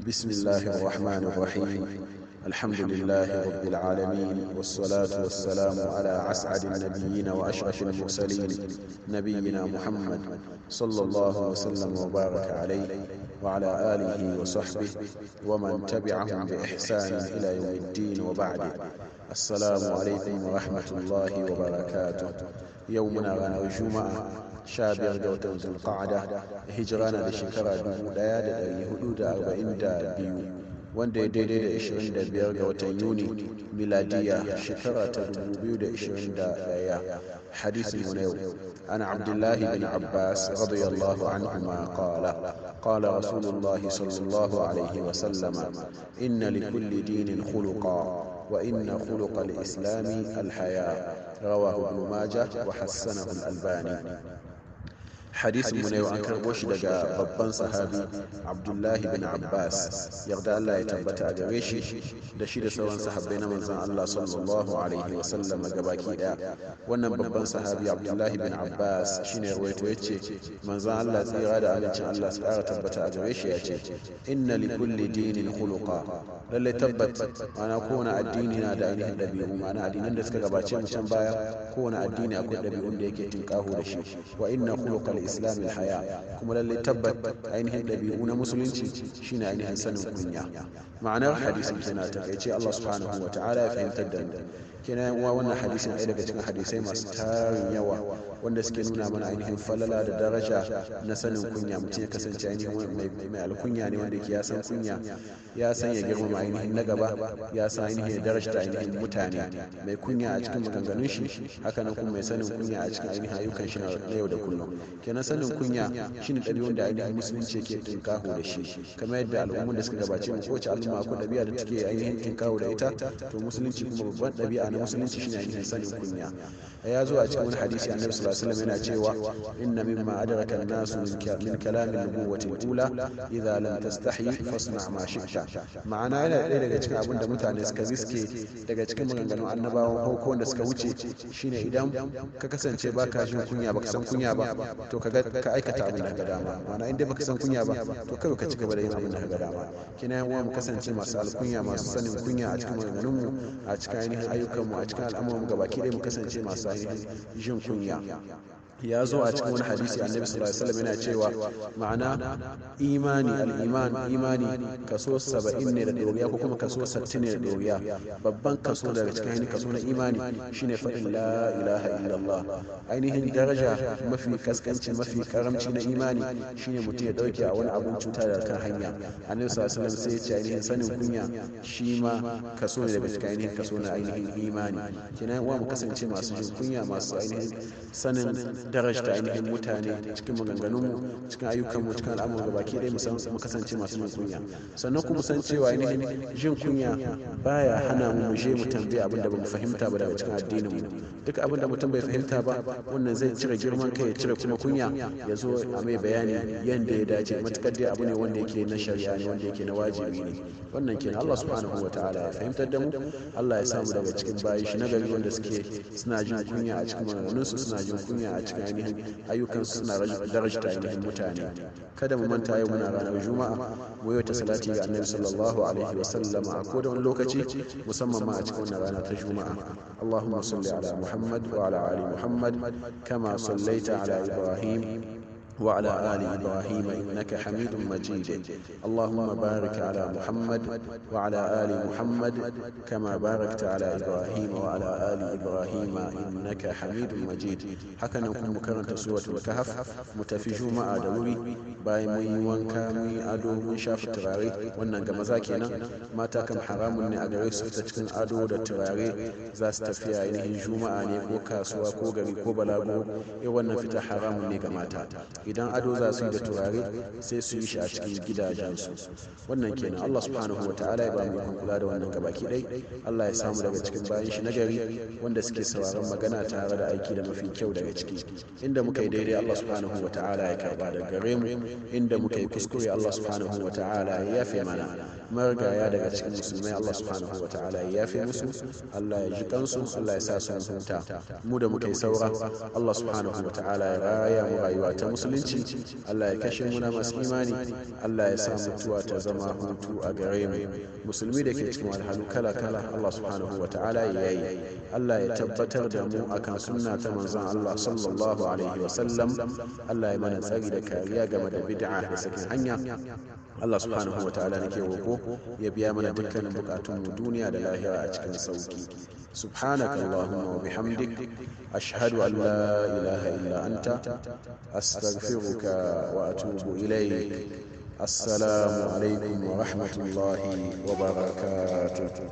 بسم الله الرحمن الرحيم. الحمد لله رب العالمين، والصلاة والسلام على أسعد النبيين وأشرف المرسلين، نبينا محمد صلى الله وسلم وبارك عليه وعلى آله وصحبه ومن تبعهم بإحسان إلى يوم الدين، وبعد. السلام عليكم ورحمة الله وبركاته. يومنا ranar Juma'a 15 ga watan Zulqa'ada, hijira na da shekara 1442, wanda ya daidai da 25 ga watan Yuni, miladiya shekara ta 2021. Hadisin mu na yau: عن عبد الله بن عباس رضي الله عنهما قال: قال رسول الله صلى الله عليه وسلم: إن لكل دين خلقا، وإن خلق الإسلام الحياء. رواه ابن ماجه وحسنه الألباني. Hadisin mu na yau an karɓo shi daga babban sahabi Abdullahi bin Abbas, yarda Allah ya tabbata a gare shi da shi da sauran sahabbai na manzon Allah sallallahu alaihi wasallam gabaki daya. Wannan babban sahabi Abdullahi bin Abbas shine rawaito, yace manzon Allah, tsira da amincin Allah su ƙara tabbata a gare shi, yace: "Inna li kulli dinin khuluqa." Lalle tabbat, ma'ana kowane addini na da ainihin ɗabi'u, ma'ana addinan da suka gabace mu can baya, kowane addini akwai ɗabi'un da yake tinkaho da shi. "Wa inna khuluqal islam haya." Kuma lallai tabbat, ainihin ɗabi'u na Musulunci shine ainihin sanin kunya. Ma'anar hadisin kenan takaice. Allah subhanahu wa ta'ala ya fahimtar da mu. Kenan uwa, wannan hadisin ɗaya daga cikin hadisai masu tarin yawa wanda suke nuna mana ainihin falala da daraja na sanin kunya. Mutum ya kasance ainihin mai alkunya ne, wanda yake ya san kunya, ya san ya girmama ainihin na gaba, ya san ainihin ya darajta ainihin mutane, mai kunya a cikin maganganun shi, haka nan kuma mai sanin kunya a cikin ainihin ayyukan shi na yau da kullum. Kenan sanin kunya shine ɗabi'un da ainihin Musulunci yake tinkaho da shi. Kamar yadda al'ummun da suka gabace mu, kowace al'umma akwai ɗabi'a da take ainihin tinkaho da ita, to Musulunci kuma babban ɗabi'a na Musulunci shine ainihin sanin kunya. Ya zo a cikin wani hadisi, Annabi sallallahu alaihi wasallam yana cewa: "Inna mimma adraka an-nasu min kalam an-nubuwwati al-ula: idza lam tastahi fasna' ma shi'ta." Ma'ana, yana ɗaya daga cikin abin da mutane suka riske daga cikin maganganun annabawan farko wanda suka wuce, shine idan ka kasance baka jin kunya, baka san kunya ba, to ka aikata abin da ka dama. Ma'ana, in dai baka san kunya ba, to kawai ka ci gaba da yin abin da ka dama. Kina yan uwa, mu kasance masu alkunya, masu sanin kunya a cikin maganganunmu, a cikin ainihin ayyukanmu, a cikin al'amuranmu gabaki ɗaya, mu kasance masu ainihin jin kunya. Ya zo a cikin wani hadisi, Annabi sallallahu alaihi wasallam yana cewa, ma'ana imani, al-iman, imani kaso 70 ne da ɗoriya, ko kuma kaso 60 ne da ɗoriya. Babban kaso daga cikin ainihin kaso na imani shine faɗin la ilaha illallah. Ainihin daraja mafi kaskanci, mafi karamci na imani shine mutum ya dauke a wani abun cuta daga kan hanya. Annabi sallallahu alaihi wasallam sai ya ce ainihin sanin kunya shi ma kaso ne daga cikin ainihin kaso na ainihin imani. Kenan uwa, mu kasance masu jin kunya, masu ainihin sanin darajta ainihin mutane cikin maganganunmu, cikin ayyukanmu, cikin al'amuran gabaki ɗaya, mu kasance masu jin kunya. Sannan kuma san cewa ainihin jin kunya baya hana mu mu je mu tambaye abin da bamu fahimta ba daga cikin addinin mu. Duk abin da mutum bai fahimta ba, wannan zai cire girman kai, ya cire kuma kunya, ya zo a mai bayani yanda ya dace, matukar dai abu ne wanda yake na shari'a ne, wanda yake na wajibi ne. Wannan kenan. Allah subhanahu wa ta'ala ya fahimtar da mu. Allah ya samu daga cikin bayi shi na gari wanda suke suna jin kunya a cikin maganganunsu, suna jin kunya a cikin ainihin ayyukansu, suna darajta ainihin mutane. Kada mu manta, yau muna ranar Juma'a. Mu yi ta salati ga Annabi sallallahu alaihi wa sallama a koda wani lokaci, musamman ma a cikin wannan rana ta Juma'a. Allahumma salli ala Muhammad wa ala ali Muhammad kama sallaita ala Ibrahim وعلى آل إبراهيم إنك حميد مجيد. اللهم بارك على محمد وعلى آل محمد كما باركت على إبراهيم وعلى آل إبراهيم إنك حميد مجيد. Haka nan kuma karanta suratul Kahf. Mu tafi Juma'a da wuri, bayan mun yi wanka, mun yi ado, mun shafa turare. Wannan ga maza kenan. Mata kam haramun ne a gare su fita cikin ado da turare, za su tafi ainihin Juma'a ne ko kasuwa ko gari ko balaguro. Wannan fita haramun ne ga mata. Idan ado za su yi da turare, sai su yi shi a cikin gidajensu. Wannan kenan. Allah subhanahu wa ta'ala ya ba mu ikon kula da wannan gabaki ɗai. Allah ya samu daga cikin bayan shi nagari wanda suke sauraron magana tare da aiki da mafi kyau daga ciki. Inda muka yi daidai, Allah subhanahu wa ta'ala ya karba daga gare mu. Inda muka yi kuskure, Allah subhanahu wa ta'ala ya yafe mana. Marigaya daga cikin Musulmai, Allah subhanahu wa ta'ala ya yafe musu, Allah ya ji kansu, Allah ya sa su huta. Mu da muka yi saura, Allah subhanahu wa ta'ala ya raya mu rayuwa ta Musulunci. musulunci. Allah ya kashe muna masu imani. Allah ya sa mutuwa ta zama hutu a gare mu. Musulmi da ke cikin alhalu kala kala, Allah subhanahu wa ta'ala ya yi. Allah ya tabbatar da mu akan sunna ta manzon Allah sallallahu alaihi wa sallam. Allah ya mana tsari da kariya game da bid'a da sakin hanya. Allah subhanahu wa ta'ala nake roko ya biya mana dukkanin bukatunmu duniya da lahira a cikin sauki. Subhanaka allahumma wa bihamdik, ashhadu an la ilaha illa anta, astaghfiruka wa atubu ilayk. Assalamu alaikum wa rahmatullahi wa barakatuh.